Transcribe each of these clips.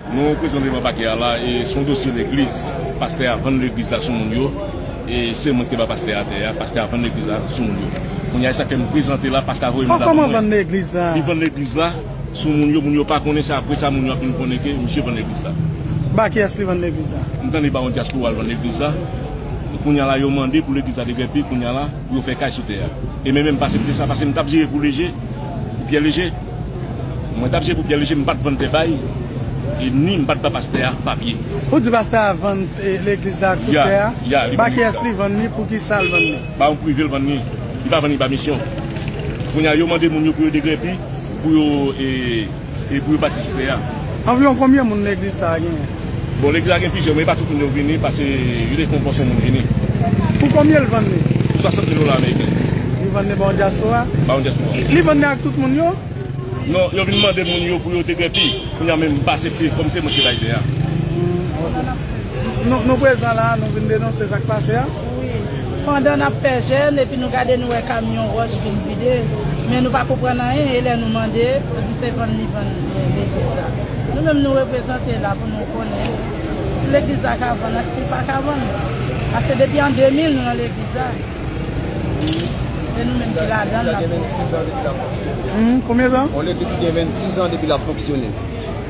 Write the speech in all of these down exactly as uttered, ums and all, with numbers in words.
Nou prezante devan pakè a la, e se yon dosye legliz. Pastè a vann legliz la sou moun yo, e se mwen ki te ba pastè a tè a, pastè a vann legliz la sou moun yo. Kounye a, e sa k fè m prezante la, pastè a voye manda pou mwen. Kòman vann legliz la? Li vann legliz la sou moun yo, moun yo pa konnen sa, apre sa moun yo ap vin konnen ke misye vann legliz la. Ba kiyès li vann legliz la? M tande ba yon dyaspora l vann legliz la. Kounye a la, yo mande pou legliz la degrepi, kounye a la, pou yo fè kay sou tè a. E mwen menm, m pa aksepte sa, paske m t ap jere pou Leje, pou Pyè Leje. Mwen t ap jere pou Pyè Leje, m pa t vann tè bay, e ni m pa t ba pastè a papye. Ou di pastè a vann, eh, legliz la ak tout tè a? Ya, ya, li vann legliz la. Ba kiyès li vann li, pou ki sa l vann li? Ba yon prive l vann li. Li pa vann li ba misyon. Kounye a, yo mande moun yo pou yo degrepi, pou yo, eh, e pou yo pati sou tè a. Anviwon konbyen moun legliz sa a genyen? Bon, legliz la gen plizyè, men e pa tout moun yo vini, paske yo te fè yon pòsyon moun vini. Pou konbyen l vann li? Pou swasant mil dola ameriken. Li vann li ba yon dyaspora? Ba yon dyaspora. Li vann li ak tout moun yo? Non, yo vin mande moun yo pou yo degrepi. Kounye a menm, m pa aksepte, kòm se mwen ki bay tè a. Hmm, ok. Nou, nou prezan la, nou vin denonse sa k pase a? Wi. Pandan n ap fè jèn, epi nou gade, nou wè kamyon wòch vin vide, men nou pa konprann anyen, e lè nou mande, yo di se vann li vann legliz la. Nou menm, nou reprezante la pou nou konnen si legliz la ka vann, si l pa ka vann. Paske depi an de mil, nou nan legliz la. Se nou menm ki ladan l, n ap... Legliz la gen vennsis an depi l ap fonksyone. Hmm, konbyen tan? Yon legliz ki gen vennsis an depi l ap fonksyone.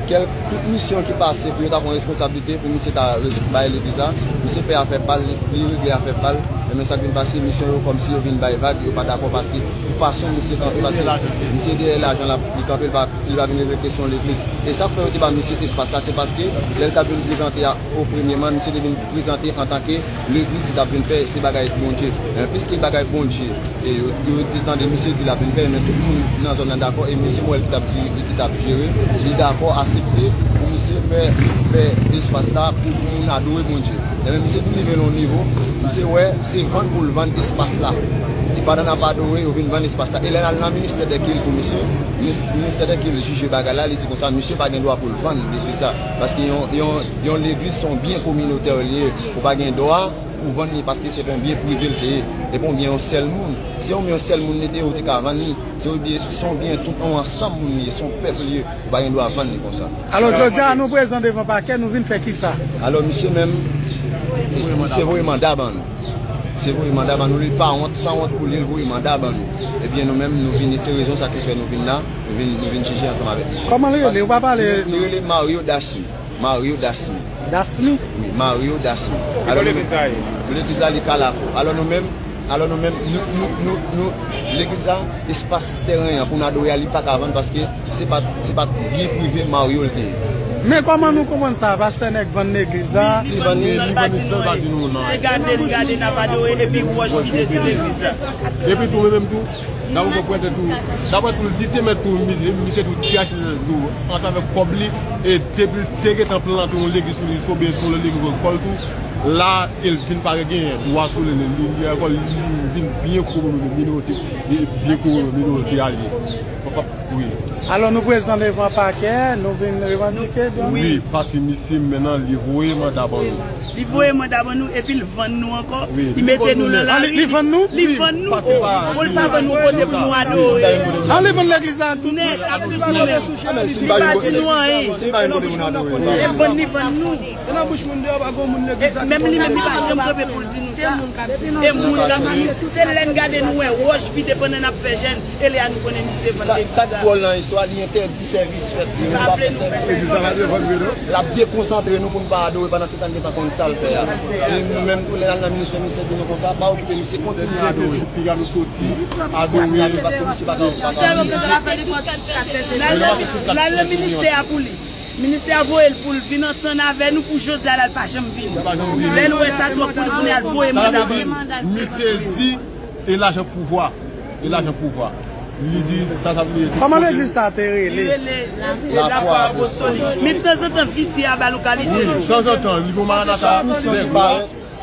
Kèl, tout misyon ki pase pou yo ta pran responsablite pou misye ta rezoud bagay legliz la, misye fè afè pa l, li, li regle afè pa l. Men, men sa k vin pase, misyon yo kòmsi yo vin bay vag, yo pa dakò paske pou fason misye kanpe, paske misye dèyè lajan l ap, li kanpe, li pa, li pa vin regle kesyon legliz. E sa k fè yo te ba misye espas la, se paske lè l t ap vin prezante a, o premyèman, misye te vin prezante antanke legliz li t ap vin fè, se bagay Bondye. Men piske bagay Bondye, e yo, yo te tande misye di l ap vin fè, men tout moun nan zòn nan dakò, e misye m wè l ki t ap di, ki t ap jere, li dakò, aksepte pou misye fè, fè espas la pou moun adore Bondye. E men misye vin rive nan yon nivo, misye wè se vann pou l vann espas la. E pandan n ap adore, yo vin vann espas la. E lè n al nan ministè dè kilt pou misye, minis-, ministè dè kilt jije bagay la, li di konsa, misye pa gen dwa pou l vann legliz la. Paske yon, yon, yon legliz se yon byen kominotè li ye. Ou pa gen dwa pou vann li paske se te yon byen prive l te ye. E pa yon byen yon sèl moun. Si yon byen yon sèl moun li te ye, ou te ka vann li. Se yon byen, se yon byen tout yon ansanm moun li ye, se yon pèp li ye. Ou pa gen dwa vann li konsa. Alò, jodi a, nou prezan devan pakè, nou vin fè kisa? Alò, misye menm, misye voye manda ban nou. Misye voye manda ban nou, li pa wont, san wont pou li, li voye manda ban nou. Ebyen, nou menm, nou vini, se rezon sa ki fè nou vin la, nou vin, nou vin jije ansanm avèk misye. Kòman li rele? Ou pa pale? Li, li rele Mario Dasmi. Mario Dasmi. Dasmi? Wi, Mario Dasmi. Ki bò legliz sa ye? Legliz la, li Kalafou. Alò, nou menm, alò, nou menm, nou, nou, nou, nou, legliz la, espas tèren an pou n adore a, li pa ka vann paske se pa, se pa byen prive Mario l te ye. Men kòman nou konprann sa? Pastè nèg vann legliz la? Li vann li, li vann li san l pa di nou non. Se gade n gade n ap adore epi wòch vide sou legliz la. Epi tou, mwen menm tou, n ap konprann tou, daprè tou, li te mèt tou, mi-, misye tou tchèch tou, ansanm avèk kòb li, e depi l te gentan plante yon legliz sou li, sou byen sou legliz kò l tou, la, e l vin pa gen dwa sou li, li, li, li, li vin byen kominotè, byen kominotè a li ye. Wi. Alò, nou prezan devan pakè, nou vin revandike, donk? Wi, paske misye menm nan, li voye manda ban nou. Li voye manda ban nou, epi l vann nou ankò, wi, li mete nou nan lari. Ah, li, li vann nou? Li vann nou. Wi, paske pa, oh, li pa vann nou kote pou nou adore. Ah, li vann legliz la tou? Nèt, ap tout nou menm. Li pa di nou anyen. E vann li vann nou. E nan bouch moun deyò pa gen moun legliz la. Menm li menm li pa janm kanpe pou l di nou sa. E moun k ap di nou. Se lè n gade nou wè wòch vide pandan n ap fè jèn. E lè a nou konnen misye vann legliz la. Sa k dwòl nan istwa, li entèdi sèvis fèt. Li pa vle nou fè sèvis. Legliz la pa te vann vre non. L ap dekonsantre nou pou n pa adore pandan se tan n gentan konn sa l fè a. E nou menm tou lè n al nan ministè, ministè di nou konsa, pa okipe misye, kontinye adore. Piga nou soti, adore. Kontinye adore paske misye pa ka, pa ka. N al nan ministè a pou li. Ministè a voye l pou l vin antann avè nou pou jodi a la l pa janm vini. Lè l wè sa twòp pou li pou l al voye manda ban nou. Misye di, e lajan pouvwa. E lajan pouvwa. Li di, sa, sa vle di. Kòman legliz sa te rele? Li rele Lafwa Apostolik. Men tanzantan visye a ba nou kalite. Wi, tanzantan, li gon Maranata, misyon ki parèt.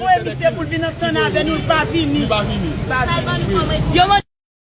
voye misye pou l vin antann avè nou, l pa vini. Li pa vini. Li pa vini. Yo